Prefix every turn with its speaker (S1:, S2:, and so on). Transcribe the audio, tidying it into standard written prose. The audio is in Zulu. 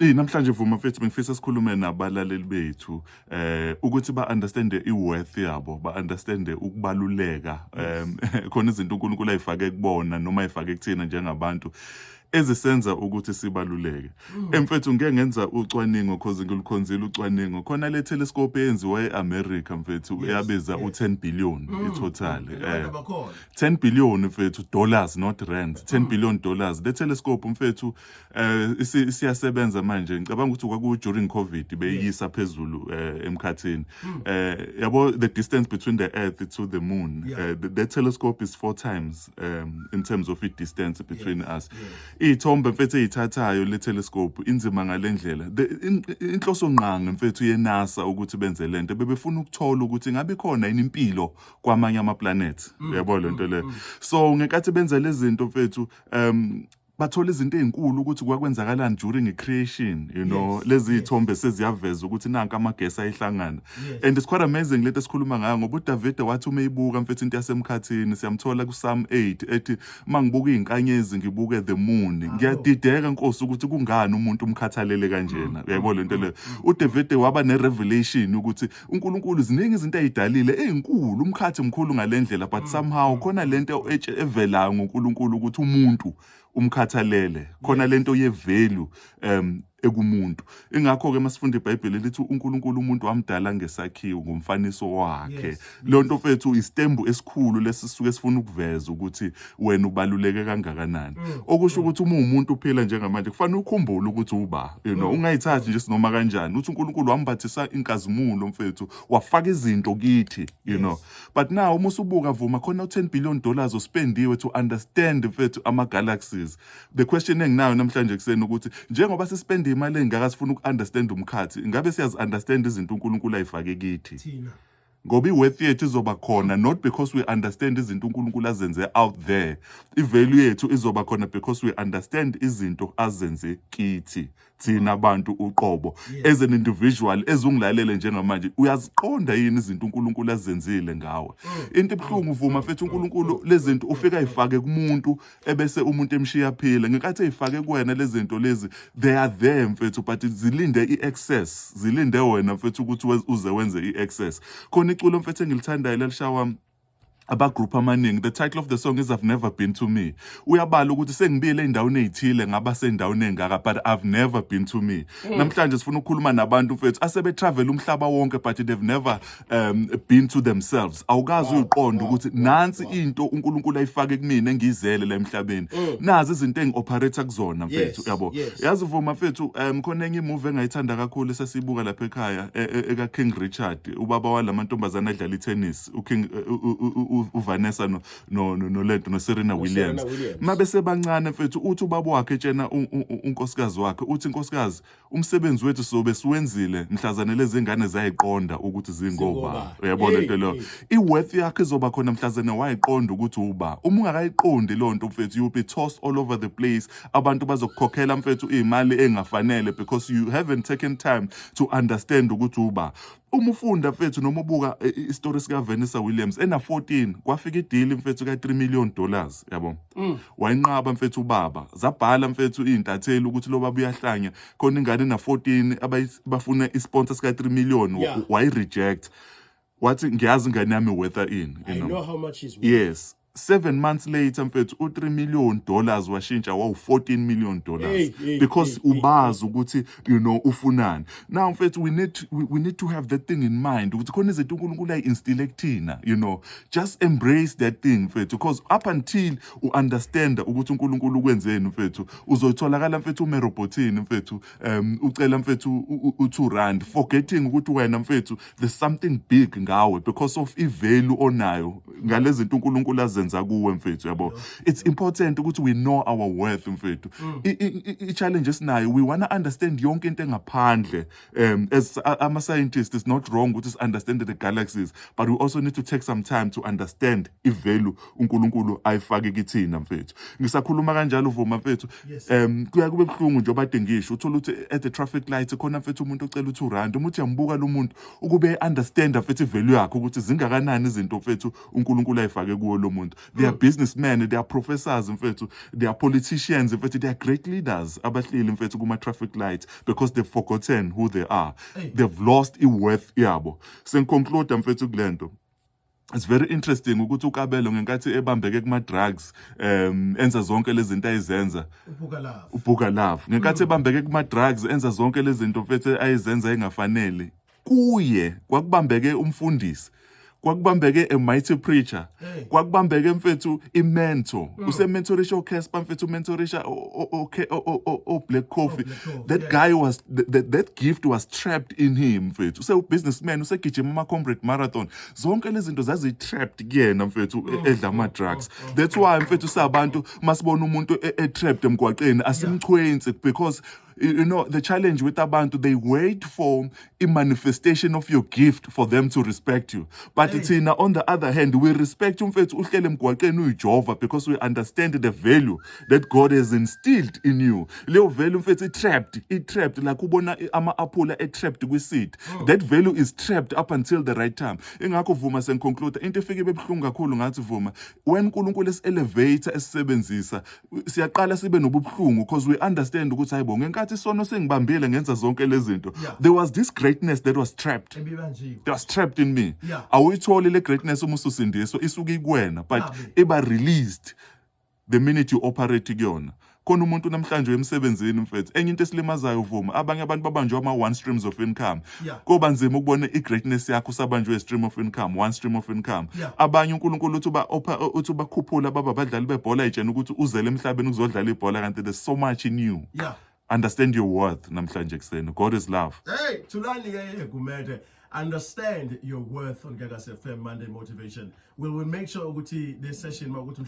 S1: Namhlanje, Vuma mfethu, bengifisa sikhulume nabalaleli bethu ukuthi ba understand i-worth yabo, ba understand ukubaluleka khona izinto uNkulunkulu ayifake kubona noma ayifake kuthina njengabantu ezisenza ukuthi sibaluleke. Emfethu, ngeke ngenza ucwaningo cause ngilukhonzile ucwaningo. Khona le telescope eyenziwa eAmerica, mfethu, eyabiza u10 billion i-total.
S2: Abantu bakhona.
S1: 10 billion, mfethu, dollars, not rand, $10 billion. Le telescope, mfethu, isiyasebenza manje. Ngicabanga ukuthi kwaku during COVID beyisa phezulu emkhathini. Yabo, the distance between the Earth to the moon, the telescope is four times in terms of it distance between us. Iy'thombe, mfethu, eyithathayo le telescope inzima ngalendlela. Inhloso ngqangi, mfethu, yeNASA ukuthi benze lento, bebefuna ukuthola ukuthi ngabe ikhona yini impilo kwamanye ama-planet, uyabo lento leyo. So ngenkathi benza lezi zinto, mfethu, bathola izinto ey'nkulu ukuthi kwakwenzakalani during i-creation. Lezi y'thombe seziyaveza ukuthi nanka amagesi ayihlangana. And it's quite amazing lento esikhuluma ngayo, ngoba uDavid wathi uma eyibuka, mfethu, into yasemkhathini, siyamthola kuPsalm 8 ethi, "Uma ngibuka iy'nkanyezi, ngibuke the moon, ngiyadideka, Nkosi, ukuthi kungani umuntu umkhathalele kanjena." Uyayibona lento leyo? UDavid waba ne-revelation ukuthi uNkulunkulu ziningi izinto ayidalile ey'nkulu, umkhathi mkhulu ngale ndlela, but somehow khona lento evelayo ngoNkulunkulu ukuthi umuntu umkhathalele khona, lento ye-value ekumuntu. Ingakho-ke masifunda iBhayibheli lithi uNkulunkulu umuntu wamdala ngesakhiwo, ngomfaniso wakhe. Leyo nto, mfethu, isitembu esikhulu lesisuke sifuna ukuveza ukuthi wena ubaluleke kangakanani. Okusho ukuthi uma uwumuntu uphila njengamanje, kufanele ukhumbule ukuthi uba ungayithathi nje sinoma kanjani. Uthi uNkulunkulu wambathisa inkazimulo, mfethu, wafaka izinto kithi. But now uma usubuka, Vuma, khona u$10 billion ospendiwe to understand, mfethu, ama-galaxies. The question enginayo namhlanje kuseni ukuthi njengoba sispende imali engaka sifuna uku-understand umkhathi, ngabe siyazi-understand izinto uNkulunkulu ayifake kithi?
S2: Thina.
S1: Ngoba i-worth yethu izoba khona not because we understand izinto uNkulunkulu azenze out there. I-value yethu izoba khona because we understand izinto azenze kithi thina abantu uqobo, as an individual ezungilalele njengamanje. Uyaziqonda yini izinto uNkulunkulu azenzile ngawe? Into ebuhlungu, Vuma mfethu, uNkulunkulu lezi zinto ufika ayifake kumuntu ebese umuntu emshiya phila. Ngenkathi eyifake kuwena lezi zinto lezi, they are there, mfethu, but zilinde i-access, zilinde wena, mfethu, ukuthi uze wenze i-access. Khona iculo, mfethu, engilithandayo lelishawa abagroup amaningi. The title of the song is "I've Never Been to Me". Uyabala ukuthi sengibile ey'ndaweni ey'thile, ngaba sey'ndaweni ey'ngaka, but I've never been to me. Namhlanje sifuna ukukhuluma nabantu, mfethu, asebe-travel umhlaba wonke but they've never been to themselves. Awukazi uyiqonda ukuthi nansi into uNkulunkulu ayifake kumina engiyizele la emhlabeni, nazi izinto engi-operate kuzona, mfethu. Yabo? Yazi, Vuma mfethu, khona enye imovie engayithanda kakhulu esasiyibuka lapha ekhaya, eka King Richard, ubaba walamantombazana adlala itennis, uKing uVanessa no lento no Serena Williams.
S2: Serena Williams.
S1: Mabe sebancane, mfethu, uthi ubaba wakhe etshena unkosikazi wakhe, uthi, "Inkosikazi, umsebenzi wethu sobe siwenzile mhlazane lezi ngane zayiqonda ukuthi zingoba."
S2: Zingoba.
S1: Uyabona
S2: Hey,
S1: into leyo?
S2: Hey.
S1: I-worth yakho izoba khona mhlazane wayiqonda ukuthi uba. Uma ungakayiqondi leyo nto, mfethu, you'll be tossed all over the place. Abantu bazokukhokhela, mfethu, iy'mali ey'ngafanele because you haven't taken time to understand ukuthi uba. Uma ufunda, mfethu, noma ubuka isitori sika-Vanessa Williams ena-14, kwafika i-deal, mfethu, ka-$3 million, yabo. Wayinqaba, mfethu, ubaba. Zabhala, mfethu, iy'ntatheli ukuthi lo baba uyahlanya, khona ingane ena-14 bafuna isponsor sika-3 million. Wayi-reject, wathi, "Ngiyazi ingane yami worth ini."
S2: I
S1: You know?
S2: know how much he's worth.
S1: Yes, 7 months later, mfethu, u-3 million dollars washintsha wawu-$14 million
S2: Hey, hey,
S1: because
S2: hey, hey,
S1: ubazi ukuthi ufunani. Now, mfethu, we need to have that thing in mind ukuthi khona izinto uNkulunkulu ayi-instile kuthina. Just embrace that thing, mfethu, because up until u-understand ukuthi uNkulunkulu ukwenzeni, mfethu, uzoyitholakala, mfethu, ume robotini, mfethu, ucela, mfethu, u-2 rand, forgetting ukuthi wena, mfethu, there's something big ngawe because of i-value onayo ngalezi zinto uNkulunkulu azenza kuwe, mfethu, yabo. It's important ukuthi we know our worth, mfethu. I-challenge esinayo, we wanna understand yonke into engaphandle. As ama scientists, it's not wrong ukuthi understand the galaxies, but we also need to take some time to understand i-value uNkulunkulu ayifake kithina, mfethu. Ngisakhuluma kanjalo, Vuma mfethu, kuya kube buhlungu njengoba kade ngisho, uthola ukuthi at the traffic light khona, mfethu, umuntu ocela u-2 rand. Uma uthi uyambuka lo muntu, ukube understand, mfethu, i-value yakhe ukuthi zingakanani izinto, mfethu, uNkulunkulu ayifake kuwo lo muntu. zinto. They are businessmen, they are professors mfethu, they are politicians mfethu, they are great leaders abahleli mfethu kuma traffic lights because they've forgotten who they are.
S2: Hey.
S1: They've lost i-worth yabo. Sengiconclude mfethu kulento. It's very interesting ukuthi uKabelo ngenkathi ebambeke kuma drugs, enza zonke lezi zinto ayizenza.
S2: Ubuka Love.
S1: Ubuka Love, ngenkathi ebambeke kuma drugs, enza zonke lezi zinto mfethu ayizenza engafanele kuye, kwakubambeke umfundisi, kwakubambeke a mighty preacher.
S2: Hey.
S1: Kwakubambeke mfethu i-mentor, usementorisha oCasper mfethu, umentorisha o-Black Coffee.
S2: Black Coffee,
S1: That guy was that gift was trapped in him mfethu. Use-businessman, usegijima ama-Comrade Marathon, zonke lezi zinto zazi-trapped kuyena mfethu edla ama-drugs. That's why mfethu sabantu masibona umuntu e-trapped emgwaqeni asimchwensi, because you know the challenge with abantu, they wait for a manifestation of your gift for them to respect you, but
S2: Hey.
S1: thina on the other hand we respect umfethu uhlele emgwaqeni uyijova because we understand the value that God has instilled in you. Leyo value mfethu i-trapped, i-trapped like ubona ama-aphula e-trapped kwi-seed. That value is trapped up until the right time. Ingakho vuma, sengiconclude, into efike ibe buhlungu kakhulu ngathi vuma, when uNkulunkulu esi-elevate, esisebenzisa, siyaqala sibe nobubuhlungu because we understand ukuthi hayibo, ngenkathi isono sengibambile ngenza zonke lezi zinto, there was this greatness that was trapped
S2: Ebibanjiwe.
S1: That was trapped in me. Awuyitholi le greatness uma ususindiswa, isuke ikuwena, but
S2: Amen.
S1: iba released the minute you operate kuyona. Khona umuntu namhlanje emsebenzini mfethu, enye into esilimazayo vuma, abanye abantu babanjwe ama-one streams of income. Koba nzima ukubona i-greatness yakho usabanjwe stream of income, one stream of income. Abanye uNkulunkulu uthi ubakhuphula baba abadlali bebhola, itshena ukuthi uzele emhlabeni ukuzodlala ibhola, kanti there's so much in you. Understand your worth namhlanje kuseni. God is love.
S2: Hey, Thulani ke Gumede, understand your worth on Gagasi FM Monday Motivation. We will make sure ukuthi this session makuthi